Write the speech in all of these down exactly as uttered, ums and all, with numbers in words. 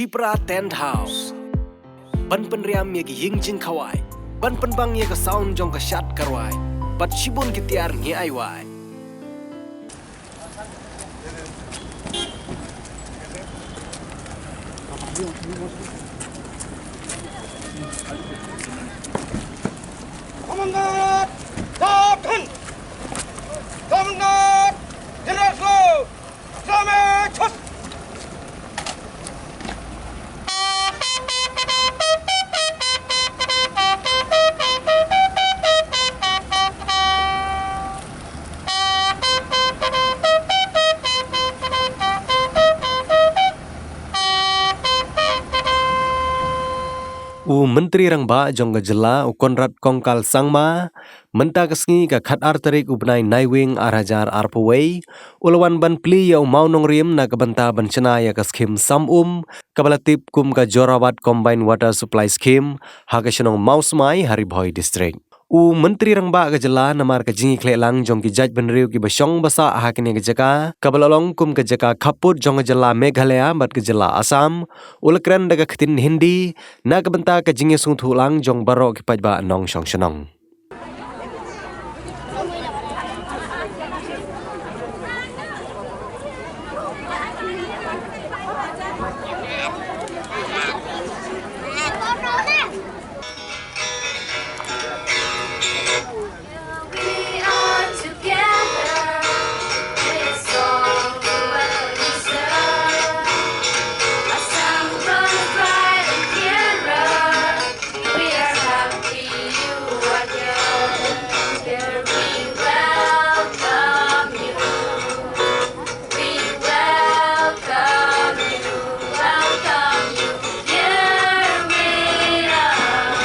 Tipra Tent House. Ban pynriam ïa ki ïing jingkhawai, ban pynbang ïa ka sound jong ka shad ka rwai, bad shibun ki tiar ngi ai wai. Commandant, Sergeant! Commandant, General Slow! Islamic Trust! U Myntri Rangbah jong ka jylla, u Conrad Kongkal Sangma, mynta ka sngi ka khatar tarik u bnai Naiwieng ar hajar arphew wei, u la wan ban plie ïa u mawnongrim na ka bynta ban shna ïa ka skhim sam um, kaba la tip kum ka Jorabat Combined Water Supply Scheme, ha ka shnong Mawsmai, ha Ri Bhoi District. U Myntri Rangbah ka jylla, namar ka jingïakhleh lang jong ki jaitbynriew kiba shong basa ha kane ka jaka, kaba la long kum ka jaka khappud jong ka jylla Meghalaya bad ka jylla Assam, u la kren da ka ktien Hindi, na ka bynta ka jingïasngewthuh lang jong baroh ki paidbah nongshong shnong. We are together with a song to welcome you, sir. A sound comes bright and clearer. We are happy you are here. Here we welcome you. We welcome you, welcome you here with us.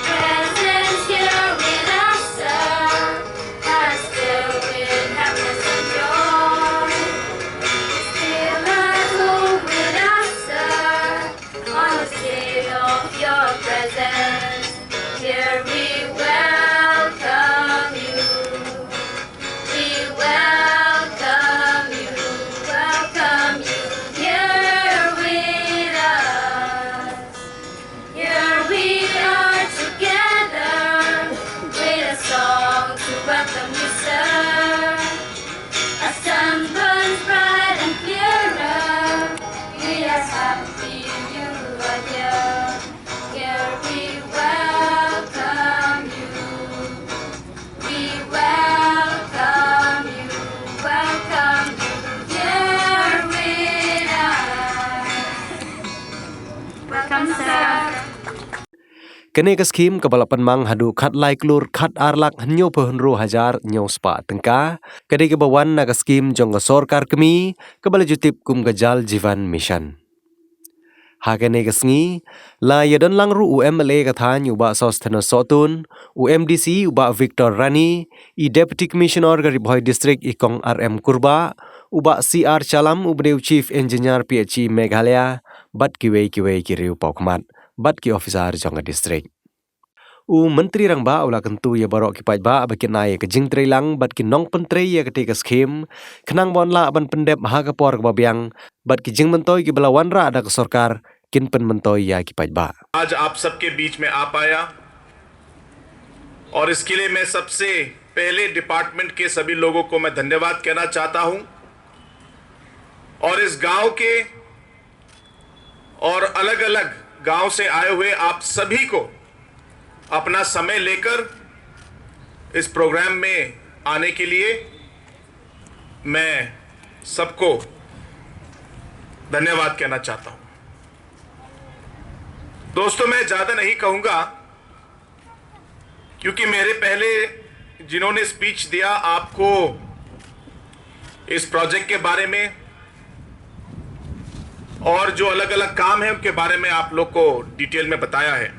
Your presence here with us, sir, has filled with happiness and joy. Fill us, Lord, with us, sir, on this day of your presence. Here we welcome you. We welcome you, welcome you here with us. Here we are together with a song to welcome you, sir. A sun burns bright and clearer. We are happy you are here. Here we welcome you. We welcome you, welcome you here with us. Welcome, sir. Kane ka skhim kaba la pynmang haduh khatlai klur khatar lak hynñiewphew hynriew hajar hynñiewspah tyngka, ka dei kaba wan na ka skhim jong ka sorkar kmie, kaba la ju tip kum ka Jal Jeevan Mission. Ha kane ka sngi, la ïadon lang ruh u M L A ka thaiñ u Bah Sosthenes Sohtun, u M D C u Bah Victor Rani, i Deputy Commissioner ka Ri Bhoi District i Kong R M Kurbah, u Bah C R Chalam uba dei u Chief Engineer P H E Meghalaya, bad kiwei kiwei ki riew paw khmat, bad ki officer jong ka district. U Myntri Rangbah u la kyntu ïa baroh ki paidbah ba kin ai ïa ka jingtrei lang bad ki nongpyntrei ïa katei ka skhim, khnang ban lah ban pyndep ha ka por kaba biang, bad ki jingmyntoi kiba la wanrah da ka sorkar kin pynmyntoi ïa ki paidbah. आज आप सबके बीच में आ पाया और इसके लिए मैं सबसे पहले डिपार्टमेंट के सभी लोगों को मैं धन्यवाद कहना चाहता हूं और इस गांव के और अलग-अलग गांव से आए हुए आप सभी को अपना समय लेकर इस प्रोग्राम में आने के लिए मैं सबको धन्यवाद कहना चाहता हूं। दोस्तों, मैं ज्यादा नहीं कहूंगा, क्योंकि मेरे पहले जिन्होंने स्पीच दिया, आपको इस प्रोजेक्ट के बारे में और जो अलग-अलग काम है, उनके बारे में आप लोग को डिटेल में बताया है।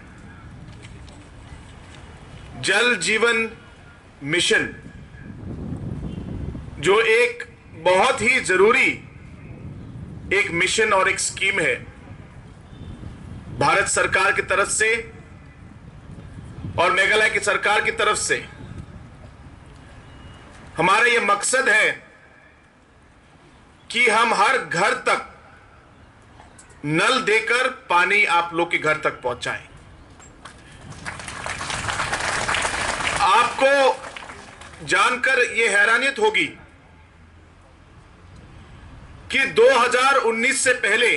जल जीवन मिशन, जो एक बहुत ही जरूरी एक मिशन और एक स्कीम है, भारत सरकार की तरफ से और मेघालय की सरकार की तरफ से हमारा ये मकसद है कि हम हर घर तक नल देकर पानी आप लोग के घर तक पहुंचाएं। आपको जानकर ये हैरानियत होगी कि दो हज़ार उन्नीस से पहले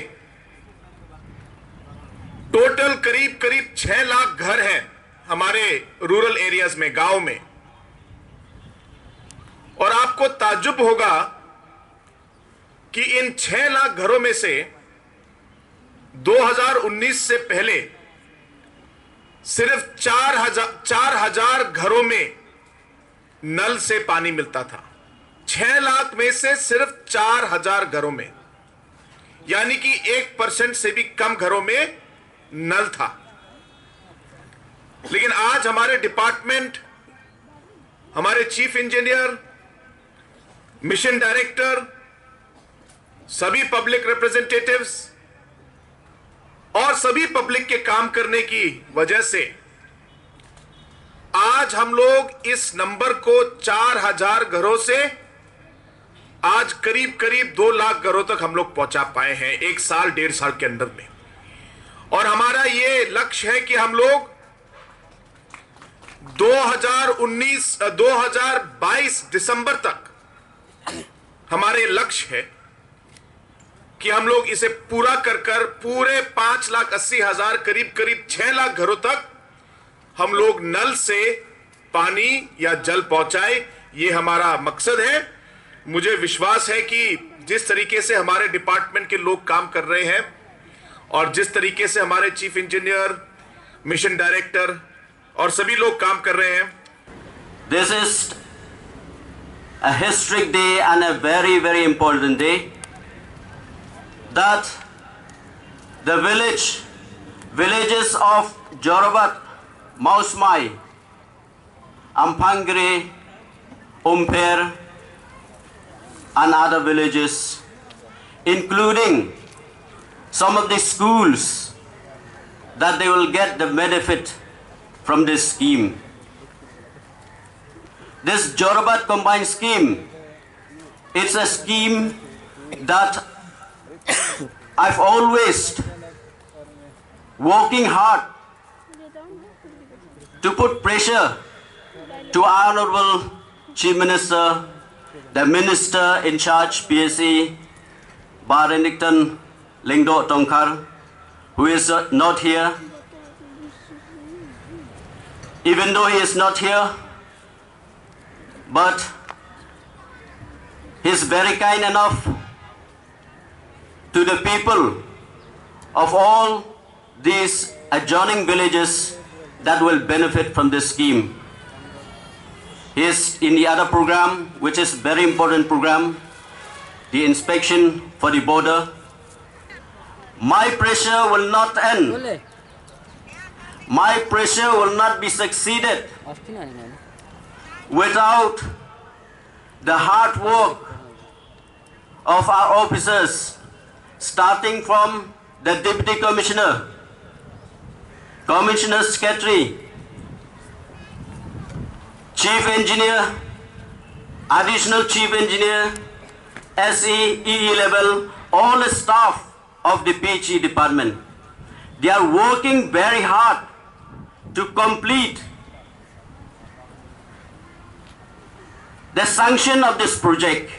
टोटल करीब करीब छह लाख घर हैं हमारे रूरल एरियाज में, गांव में। और आपको ताज्जुब होगा कि इन छह लाख घरों में से दो हज़ार उन्नीस से पहले सिर्फ चार हज़ार, चार हज़ार घरों में नल से पानी मिलता था। छह लाख में से सिर्फ चार हज़ार घरों में, यानी कि एक परसेंट से भी कम घरों में नल था। लेकिन आज हमारे डिपार्टमेंट, हमारे चीफ इंजीनियर, मिशन डायरेक्टर, सभी पब्लिक रिप्रेजेंटेटिव्स और सभी पब्लिक के काम करने की वजह से आज हम लोग इस नंबर को चार हज़ार घरों से आज करीब करीब दो लाख घरों तक हम लोग पहुंचा पाए हैं एक साल, डेढ़ साल के अंदर में। और हमारा ये लक्ष्य है कि हम लोग दो हज़ार उन्नीस, अ, दो हज़ार बाईस दिसंबर तक हमारे लक्ष्य है कि हम लोग इसे पूरा कर कर पूरे पाँच लाख अस्सी हज़ार, करीब करीब छह लाख घरों तक हम लोग नल से पानी या जल पहुंचाए, ये हमारा मकसद है। मुझे विश्वास है कि जिस तरीके से हमारे डिपार्टमेंट के लोग काम कर रहे हैं और जिस तरीके से हमारे चीफ इंजीनियर, मिशन डायरेक्टर और सभी लोग काम कर रहे हैं। This is a historic day and a very, very important day that the village, villages of Jorabat, Mawsmai, Ampangre, Umpher, and other villages, including some of the schools, that they will get the benefit from this scheme. This Jorabat Combined Scheme, it's a scheme that I've always working hard to put pressure to Honorable Chief Minister, the Minister in charge P S E, Bah Renikton Lyngdoh Tongkhar, who is, uh, not here. Even though he is not here, but he is very kind enough to the people of all these adjoining villages that will benefit from this scheme. He is in the other program, which is very important program, the inspection for the border. My pressure will not end. My pressure will not be succeeded without the hard work of our officers, starting from the Deputy Commissioner, Commissioner Secretary, Chief Engineer, Additional Chief Engineer, S E, E E level, all the staff of the P H E department. They are working very hard to complete the sanction of this project.